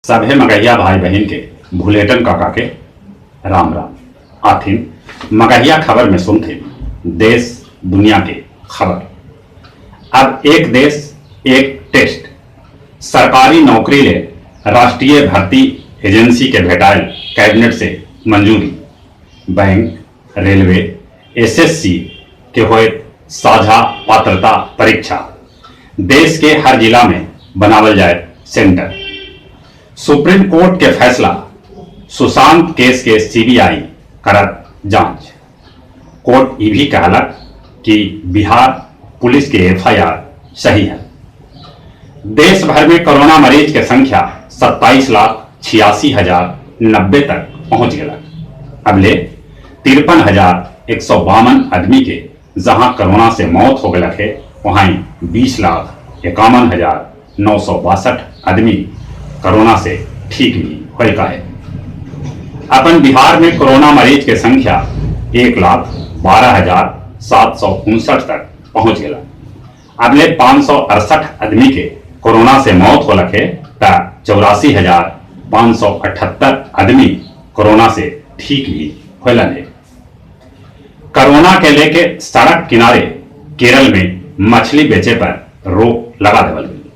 सभे मगहिया भाई बहिन के भुलेटन काका के राम राम। आथिन मगहिया खबर में सुनथिन देश दुनिया के खबर। अब एक देश एक टेस्ट। सरकारी नौकरी ले राष्ट्रीय भर्ती एजेंसी के भेटायल कैबिनेट से मंजूरी। बैंक, रेलवे, एसएससी के होयत साझा पात्रता परीक्षा। देश के हर जिला में बनावल जाए सेंटर। सुप्रीम कोर्ट के फैसला, सुशांत केस के सीबीआई करत जांच। कोर्ट ई भी कहलक कि बिहार पुलिस के एफआईआर सही है। देश भर में कोरोना मरीज के संख्या 27,86,090 तक पहुंच गया। अबले 53,152 आदमी के जहां कोरोना से मौत हो गया है, वहीं 20,51,962 आदमी कोरोना से ठीक भी होल का है। अपन बिहार में कोरोना मरीज के संख्या 1,12,759 तक पहुंच गया। अबले 568 आदमी के कोरोना से मौत होलक है त 84,578 आदमी कोरोना से ठीक भी होलन है। कोरोना के लेके सड़क किनारे केरल में मछली बेचे पर रोक लगा देवल गई।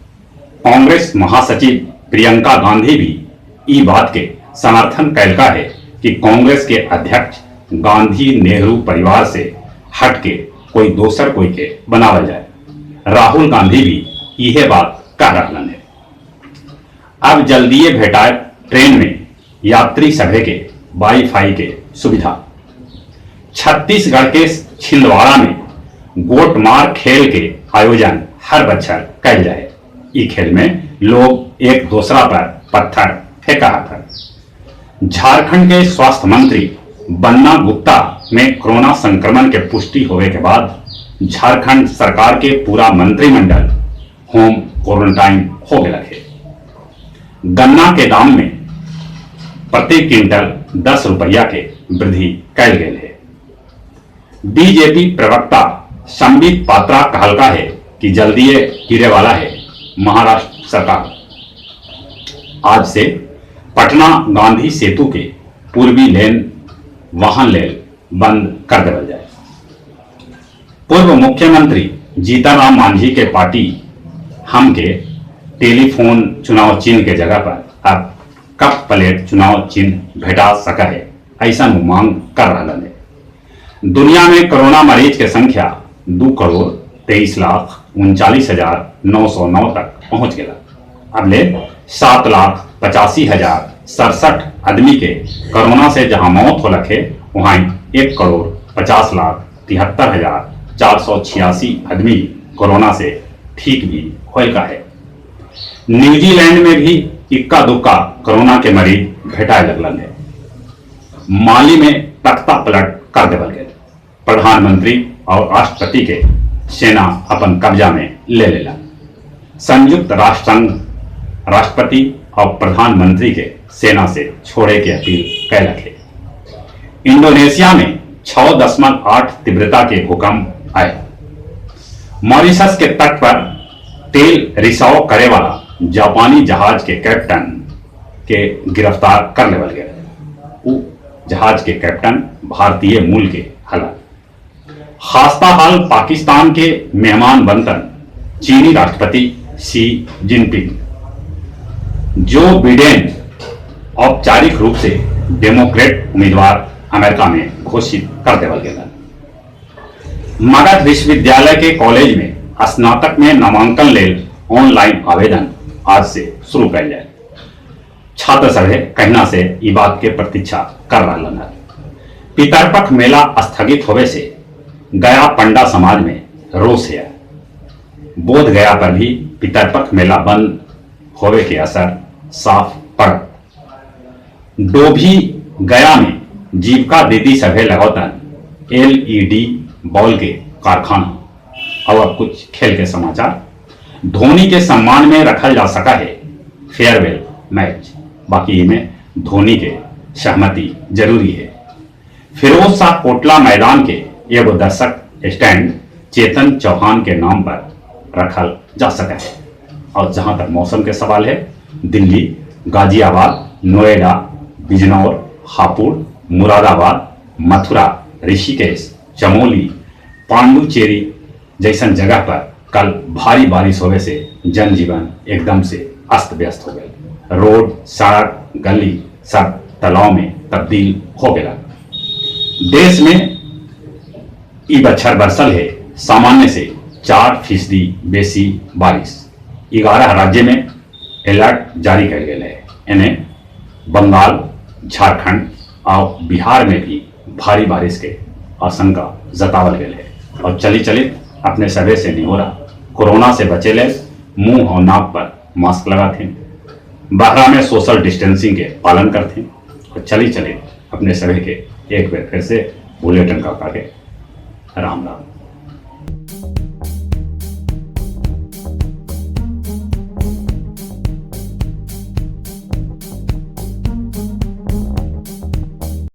कांग्रेस महासचिव प्रियंका गांधी भी ई बात के समर्थन कैलका है कि कांग्रेस के अध्यक्ष गांधी नेहरू परिवार से हट के कोई दोसर कोई के बनावल जाए। राहुल गांधी भी इहे बात कह रहलन है। अब जल्दीए भेटाए ट्रेन में यात्री सभे के वाईफाई के सुविधा। छत्तीसगढ़ के छिंदवाड़ा में गोटमार खेल के आयोजन हर बच्छर कैल जाए। ई खेल में लोग एक दूसरा पर पत्थर फेंका हथन। झारखंड के स्वास्थ्य मंत्री बन्ना गुप्ता में कोरोना संक्रमण के पुष्टि होवे के बाद झारखंड सरकार के पूरा मंत्रिमंडल होम क्वारंटाइन हो गया है। गन्ना के दाम में प्रति क्विंटल 10 रुपया के वृद्धि कैल गेल है। बीजेपी प्रवक्ता संबित पात्रा कहलका है कि जल्दीए गिरे वाला है महाराष्ट्र सरकार। आज से पटना गांधी सेतु के पूर्वी लेन वाहन लेल बंद कर देवल जाए। पूर्व मुख्यमंत्री जीतनराम मांझी के पार्टी हम के टेलीफोन चुनाव चिन्ह के जगह पर अब कप प्लेट चुनाव चिन्ह भेटा सका है, ऐसा मांग कर रहा है। दुनिया में कोरोना मरीज के संख्या 2,23,39,909 तक पहुंच गया। अब ले 7,85,067 आदमी के कोरोना से जहां मौत होलक है, वहां 1,50,73,486 आदमी कोरोना से ठीक भी होल का है। न्यूजीलैंड में भी इक्का दुक्का कोरोना के मरीज भेटाए लगलन है। माली में तख्ता पलट कर देवल गए। प्रधानमंत्री और राष्ट्रपति के सेना अपन कब्जा में ले लेला। संयुक्त राष्ट्र संघ राष्ट्रपति और प्रधानमंत्री के सेना से छोड़े के अपील कैलक है। इंडोनेशिया में 6.8 तीव्रता के भूकंप आए। मॉरिशस के तट पर तेल रिसाव करे वाला जापानी जहाज के कैप्टन के गिरफ्तार कर लेवल गया। उ जहाज के कैप्टन भारतीय मूल के हला। खास्ता हाल पाकिस्तान के मेहमान बनतन चीनी राष्ट्रपति शी जिनपिंग। जो बिडेन औपचारिक रूप से डेमोक्रेट उम्मीदवार अमेरिका में घोषित कर देवल गया। मगध विश्वविद्यालय के कॉलेज में स्नातक में नामांकन लेल ऑनलाइन आवेदन आज से शुरू कर जाए। छात्र सभे कहना से ई बात के प्रतीक्षा कर रहा है। पितरपख मेला स्थगित होवे से गया पंडा समाज में रोष है। बोध गया पर भी पितरपख मेला बंद होवे के असर साफ पड़। डोभी गया में जीविका दीदी सभे लगौतन एलईडी बॉल के कारखाना। और अब कुछ खेल के समाचार। धोनी के सम्मान में रखल जा सका है फेयरवेल मैच, बाकी में धोनी के सहमति जरूरी है। फिरोज शाह कोटला मैदान के एगो दर्शक स्टैंड चेतन चौहान के नाम पर रखल जा सका है। और जहां तक मौसम के सवाल है, दिल्ली, गाजियाबाद, नोएडा, बिजनौर, हापुड़, मुरादाबाद, मथुरा, ऋषिकेश, चमोली, पांडुचेरी जैसन जगह पर कल भारी बारिश होवे से जनजीवन एकदम से अस्त-व्यस्त हो गए। रोड, सड़क, गली सब तालाब में तब्दील हो गया। देश में ई बच्छर बरसल है सामान्य से 4% बेसी बारिश। 11 राज्य में अलर्ट जारी कर गए है। इन्हें बंगाल, झारखंड और बिहार में भी भारी बारिश के आशंका जतावल गए है। और चली चली अपने सभे से नहीं हो रहा, कोरोना से बचे ले मुंह और नाक पर मास्क लगाते, बहरा में सोशल डिस्टेंसिंग के पालन करते। और चली चले अपने सभी के एक बार फिर से बुलेटिन का काटे। राम राम।